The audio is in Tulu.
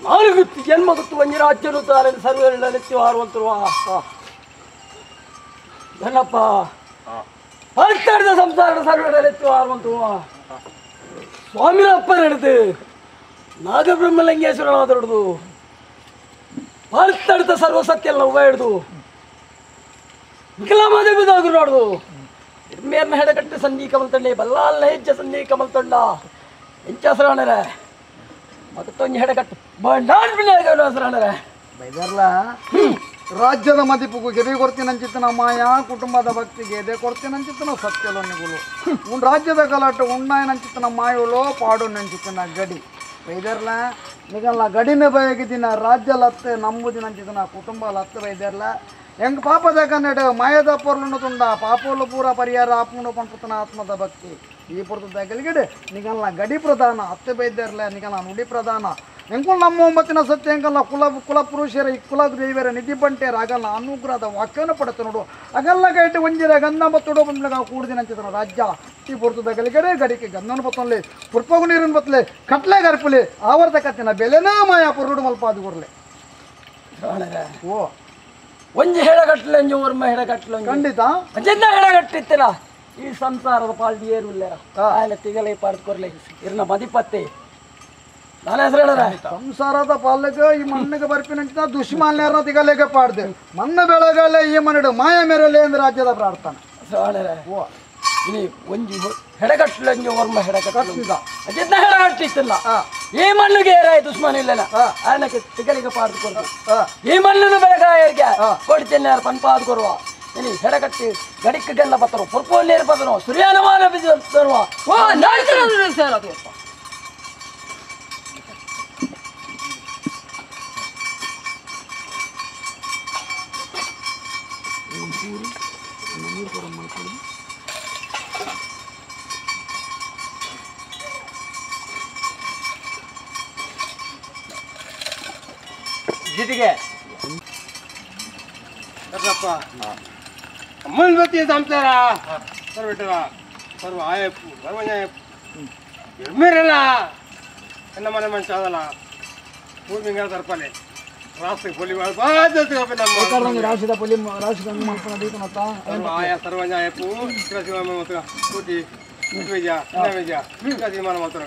ನಾಲ್ಕು ಜನ್ಮ ಗೊತ್ತು ಒಂಜಿ ರಾಜ್ಯನು ತಾರನ್ನು ಸರ್ವೆತ್ತಿ ನನ್ನಪ್ಪ ಪಲ್ತಾಡಿದ ಸಂಸಾರದ ಸರ್ವೆತ್ತಿ ಹಾರುವಂತುವ ಸ್ವಾಮಿನಪ್ಪ ನಡೆದು ನಾಗಬ್ರಹ್ಮಲಿಂಗೇಶ್ವರನಾದರದು ಪಲ್ತಾಡಿದ ಸರ್ವಸತ್ಯ ಉಭಯ ಹಿಡಿದು ನಿಖಿಲ ನೋಡುದು ಮೇರ್ನ ಹೆಡಕಟ್ಟೆ ಸಂಧಿ ಕಮಲ್ತಂಡೆ ಬಲ್ಲಾಲ್ನ ಹೆಜ್ಜೆ ಸಂಧಿ ಕಮಲ್ತಂಡ ಎಂಚಾಸರಾಣರೆ ಮತ್ತೊಂದು ಹೆಡಕಟ್ಟು ಬಂಡಾಣರೆ ಬೈದರ್ಲ ರಾಜ್ಯದ ಮದಿಪುಗು ಗೆಬಿ ಕೊಡ್ತೀನಂಚಿತ್ತನ ಮಾಯಾ ಕುಟುಂಬದ ಭಕ್ತಿಗೆ ಎದೆ ಕೊಡ್ತೀನಂಚಿತ್ತನ ಸತ್ಯಲೊನ್ನಿಗುಲು ಉನ್ ರಾಜ್ಯದ ಗಲಾಟೆ ಉಣ್ಣಾಯನಂಚಿತ್ತನ ಮಾಯುಲೋ ಪಾಡು ನಂಚಿತ್ತನ ಗಡಿ ಬೈದರ್ಲ ನಿಗಲ್ಲ ಗಡಿನ ಬಯಗಿದಿನ ರಾಜ್ಯ ಲತ್ತೆ ನಂಬುದಿನಂಚಿತನ ಕುಟುಂಬ ಲತ್ತೆ ಬೈದರ್ಲ ಹೆಂಗ್ ಪಾಪದ ಕನ್ನಡ ಮಾಯದ ಪೊರ್ಲನ್ನು ತುಂಡ ಪಾಪೋಲು ಪೂರ ಪರಿಹಾರ ಆತ್ಮನು ಪಂಪುತನ ಆತ್ಮದ ಭಕ್ತಿ ಈ ಪುರ್ತದ ಗೆಲ್ಗಡೆ ನಿಗಲ್ಲ ಗಡಿ ಪ್ರಧಾನ ಅತ್ತೆ ಬೈದರ್ಲ ನಿಗಲ್ಲ ನುಡಿ ಪ್ರಧಾನ ಎಂಕುಲ್ ನಮ್ಮ ಒಂಬತ್ತಿನ ಸತ್ಯ ಎಂಕಲ್ಲ ಕುಲ ಕುಲ ಪುರುಷರ ಈ ಕುಲ ದೇವರ ನಿಧಿ ಬಂಟೆರ ಆಗಲ್ಲ ಅನುಗ್ರಹದ ವಾಕ್ಯನ ಪಡತ ನೋಡು ಅಗಲ್ಲ ಗೈಟ್ ಒಂಜಿರ ಗಂಧ ಬತ್ತುಡೋ ಬಂದ್ಲಾಗ ಕೂಡ್ದಿನ ರಾಜ್ಯ ಈ ಪುರ್ತದ ಗಲಿಗಡೆ ಗಡಿಗೆ ಗಂಧನ ಬತ್ತೊನ್ಲೆ ಪುರ್ಪಗು ನೀರಿನ ಬತ್ತಲೆ ಕಟ್ಲೆ ಗರ್ಪುಲೆ ಆವರ್ತ ಕತ್ತಿನ ಬೆಲೆನಾ ಮಾಯ ಪುರುಡು ಮಲ್ಪಾದು ಕೊರ್ಲೆ ಓ ಒಂಜಿ ಹೆಡಗಟ್ಲೆ ಒಂಜಿ ಓರ್ಮ ಹೆಡಗಟ್ಲೆ ಖಂಡಿತ ಅಂಜಿಂದ ಹೆಡಗಟ್ಟಿತ್ತಿನ ಈ ಸಂಸಾರದ ಪಾಲ್ದಿ ಏರುಲ್ಲೇರ ಆಯ್ಲ ತಿಗಲೆ ಪಾಡ್ದು ಕೊರ್ಲೆ ಇರ್ನ ಮದಿಪತ್ತೆ ನಾನು ಹೆಸರು ಹೇಳರ ಸಂಸಾರದ ಪಾಲಕ ಈ ಮಣ್ಣಿಗೆ ಬರ್ಪಿನಂಚಿನ ದುಶ್ಮಾನ್ಯಾರನ ತಿಗಲೆಗೆ ಪಾಡ್ದೆ ಮಣ್ಣು ಬೆಳಗಲೆ ಈ ಮನೆಡು ಮಾಯ ಮೇರಲೆ ಎಂದು ರಾಜ್ಯದ ಪ್ರಾರ್ಥನೆ ಓ ಇನಿ ಒಂಜಿ ಹೆಡಗಟ್ಲೆ ಒಂಜಿ ಓರ್ಮ ಹೆಡಗಟ್ಟಿದ ಅಜಿದ್ನ ಹೆಡಗಟ್ಟಿತ್ತಿಲ್ಲ ಈ ಮಣ್ಣಿಗೆ ಏರಾಯ ದುಶ್ಮನ್ ಇಲ್ಲನ ಆಯ್ನಕ್ಕೆ ತಿಗಲಿಗೆ ಪಾಡ್ದು ಕೊರ್ದು ಈ ಮಣ್ಣನ್ನು ಬೆಳಗಾಯರಿಗೆ ಕೊಡ್ತೇನೆ ಪನ್ಪಾದು ಕೊರುವ ಇನಿ ಹೆಡಗಟ್ಟಿ ಗಡಿಕ್ಕೆ ಗಲ್ಲ ಬತ್ತರು ಪುರ್ಪೋ ನೀರು ಬದನು ಸೂರ್ಯನಮಾನ ಬಿಸಿ ತರುವ ಓ ನಾಲ್ಕು ಅದು ಜಿಟಿಗೆ ಅಮ್ಮನ ಸಂಸಾರ ಸರ್ವಿಟ್ಟರ ಸರ್ವ ಆಯಪ್ಪು ಸರ್ವನ್ಯಾಯಪ್ಪು ಎಮ್ಮಿರಲ್ಲ ಎನ್ನ ಮನೆ ಮನುಷ್ಯ ಅದಲ್ಲ ಭೂಮಿಂಗ ತರ್ಪಲೆ ರಾಷ್ಟ್ರ ಪೊಲಿ ರಾಶಿದ ಪೊಲಿ ರಾಶಿದ ಸರ್ವ ಆಯ ಸರ್ವನ್ಯಾಯಪ್ಪು ಕೂಟಿ ವಿಜಯ ವಿಜಯ ತೀರ್ಮಾನ ಮಾಡ್ತಾರೆ.